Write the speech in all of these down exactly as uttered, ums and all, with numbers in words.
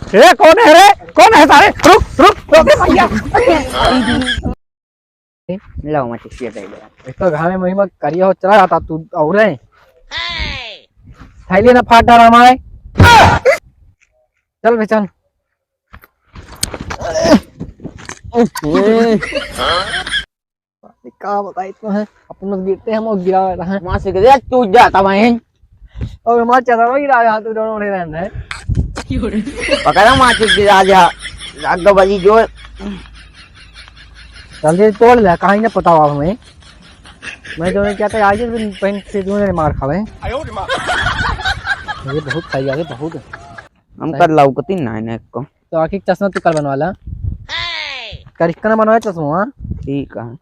ए, कौन है रे? कौन है सारे? रुक, रुक, रुक, भैया। लाओ, माचिस ये दे दे। एक तो घामे में महिमा करिया हो चला जाता तू, और रे। थैली ना फाट डाला हमारे। चल बे, चल। का बताई तो है, अपन लोग गिरते हैं, हम लोग गिरा रहे हैं। वहाँ से गिरे, टूट जाता बहन। और हमारे चदरवा गिरा रहा, तू दोनों उड़े रहने हैं। पकड़ा माचिस गिरा जा, आग बजी जो। जल्दी तोड़ ले, कहीं ना पता हुआ हमें। मैं जो क्या था, आज दिन पहन से जो ने मार खावे। ये बहुत सही है, ये बहुत। हम कर लौकती ना है को। तो आखिर चश्मा तू कल बनवा ला। करिश्का ना बनवाए चश्मा, हाँ? ठीक है।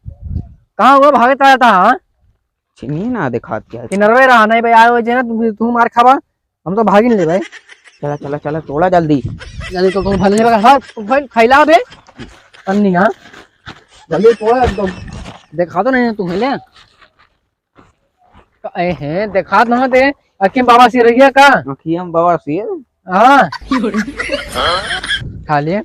कहाँ हुआ भागत रहता, हाँ? चिन्ही ना दिखात क्या है? किनरवे रहा, नहीं भाई, आए हो जे ना, तू, तू मार खाबा, हम तो भागिन ले भाई। चला, चला, चला, तोड़ा जल्दी। जल्दी तो तुम भले लेबा, हाँ, तू भाई खैला बे। अन्नी, हाँ? जल्दी तोड़ा एकदम। देखा तो नहीं तू ले। ए हैं, देखात ना दे, अखिम बाबा से रहिया का? अखिम बाबा से? हाँ। खा लिए।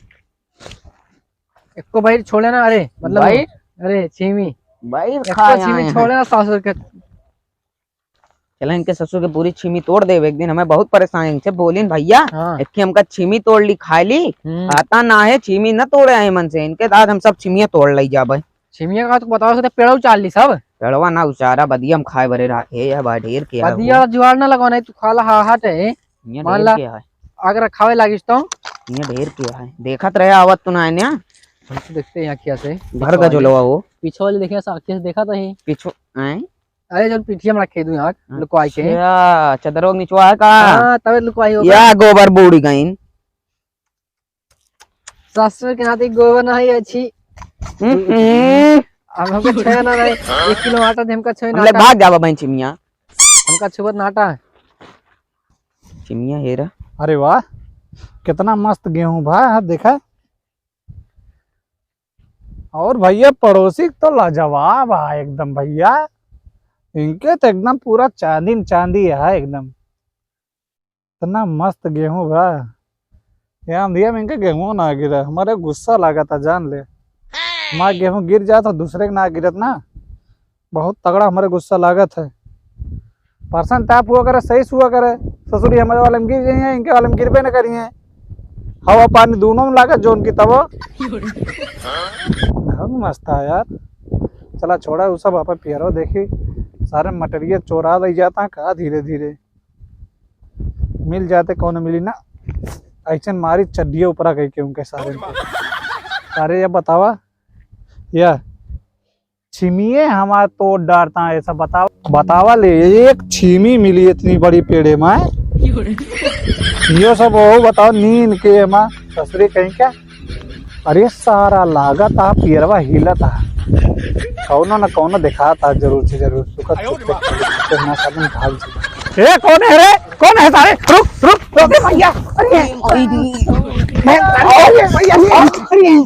एको भाई छोड़े ना, अरे, मतलब, भाई? अरे, छीमी। भाई, एको खाए छीमी आए हैं। छोड़े ना, सासुर के। चला, इनके ससुर के पूरी छीमी तोड़ देब एक दिन, हमें बहुत परेशान है इनसे। बोलिन भैया, हाँ। एक हमका छीमी तोड़ ली, खाए ली, हम्म। आता ना है, छीमी ना तोड़े आए मन से, इनके साथ हम सब छीमिया तोड़ लई जाबे। छिमिया का तो बताओ, से तो पेड़ उचार ली सब। पेड़वा ना उचारा, बदिया हम खाए बरे रहा। ए, या बा ढेर के है बदिया वो। जुआर ना लगवा, नहीं तू खाला हा हट है। ये मान ढेर ला, के है। अगर खावे लागिस तो। ये ढेर के है। देखत रहे आवत तू ना आने। हम तो देखते हैं यहाँ क्या से। भर का झोलवा वो। पीछे वाले देखे, सा-, कैसे देखा तो ही। पीछो, आए? अरे, जब पीठिया में रखे दू यहाँ, लुकवाई के। अच्छा, चदरों के निचवा है का? हाँ, तबे लुकवाई होगा। या गोबर बूढ़ गईन। ससुर के नाती गोबर नहीं अच्छी। हम्म। अब हमको छोया ना रहे, एक किलो आटा दे, हमका छोया हम ना लोग का। भाग जाबा बहन चिमिया। हमका छुबत नाटा। चिमिया हेरा। अरे वाह, कितना मस्त गेहूं भा, देखा। और भैया पड़ोसी तो लाजवाब है एकदम भैया, इनके तो एकदम पूरा चांदी न चांदी है एकदम। इतना मस्त गेहूं बा। ये आंधिया में इनके गेहूं ना गिरा, हमारे गुस्सा लागत है, जान ले। हमारा गेहूं गिर जात तो दूसरे के ना गिरत ना, बहुत तगड़ा हमारे गुस्सा लागत है। परसेंट टाप हुआ करे, सही से हुआ करे, ससुरी हमारे वाले में गिर जाइए, इनके वाले में गिरबे न करिए। हवा पानी दोनों में लागत जोन की तब। बहुत मस्त है यार। चला छोड़ा वो सब, अपन पियरो देखी, सारे मटेरियल चोरा ले जाता का धीरे धीरे। मिल जाते कौनो मिली ना, ऐसे मारी चड्डिये ऊपरा गई के उनके सारे के। सारे ये बतावा, या छिमिये हमार तोड़ डारता है, ऐसा बतावा, बतावा ले, एक छिमी मिली इतनी बड़ी पेड़े में। यो सब वो बताओ, नींद के माँ ससुरे कहीं क्या। अरे सारा लागत आ, पियरवा हिलत आ। कौनो न कौनो देखात आ, जरूर से जरूर। सुखत सुखते, सुखते ना साधन भाग जी। ए, कौन है रे? कौन है सारे? रुक, रुक, रुक, भैया। अरे, अरे, अरे, भैया, अरे, अरे,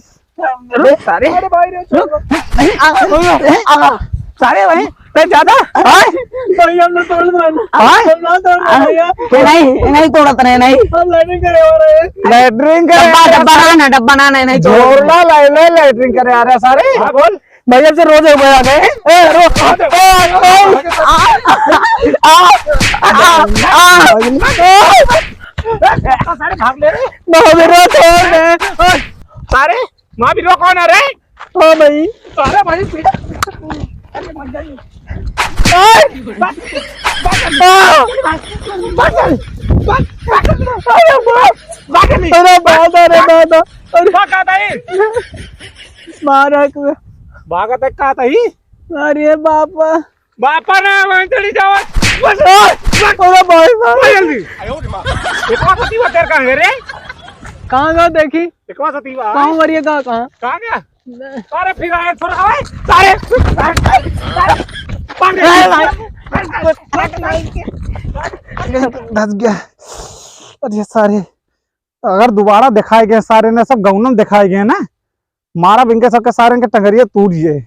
रुक, सारे। अरे भाई रे, रुक। नहीं, आ, आ, आ, सारे भाई, मैं ज्यादा, हाँ? भाई, हम लोग तोड़ दो ना। हाँ? हम लोग तोड़ दो भैया। ये नहीं, ये नहीं तोड़त रहे, नहीं। हम लैट्रिन करे हो रहे हैं। लैट्रिन करे डब्बा, आ रहे डब्बा सारे। ना, ना, डब्बा ना, नहीं, नहीं तोड़त रहे। झोला ले, ले, लैट्रिन करे आ रहे सारे। हाँ, बोल। भाई, अब से रोज हो गया है। ए, रो, ए, ए, आ, आ, आ, आ, सारे भाग ले रहे। भाग ले रहे, छोड़ दे। सारे माँ भी रो कौन है रे? हाँ भाई। अरे भाई, पीछे। अरे भाई, भाई। ओए! बच, बच, आ! बच, बच, बच, अरे बाप! बच, अरे दादा, अरे दादा, अरे का कहता है? मारा को। भागत है, कहता ही? अरे बापा। बापा ना, वहीं चली जाओ। बस, बस, बस। अरे भाई साहब। आ जल्दी। एकवा सती बा तेरे कहाँ है रे? कहाँ गया देखी? एकवा सती बा। कहाँ मरिए गया, कहाँ? कहाँ गया? नहीं। अरे फिर आए, छोड़, आए। सारे, सारे, सारे, सारे, सारे। धस गया। अरे सारे, अगर दोबारा दिखाए गए सारे ने, सब गौनम दिखाए गए ना, मारा बिनके सबके सारे के टंगरिया टूट जाए।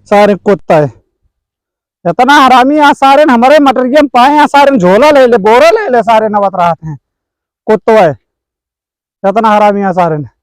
सारे कुत्ता है, इतना हरामी आ सारे ने हमारे मटरिया में पाए आ, सारे ने झोला ले ले, बोरा ले ले, सारे ने बत रहा है कुत्तो है। एतना हरामी है सारे ने।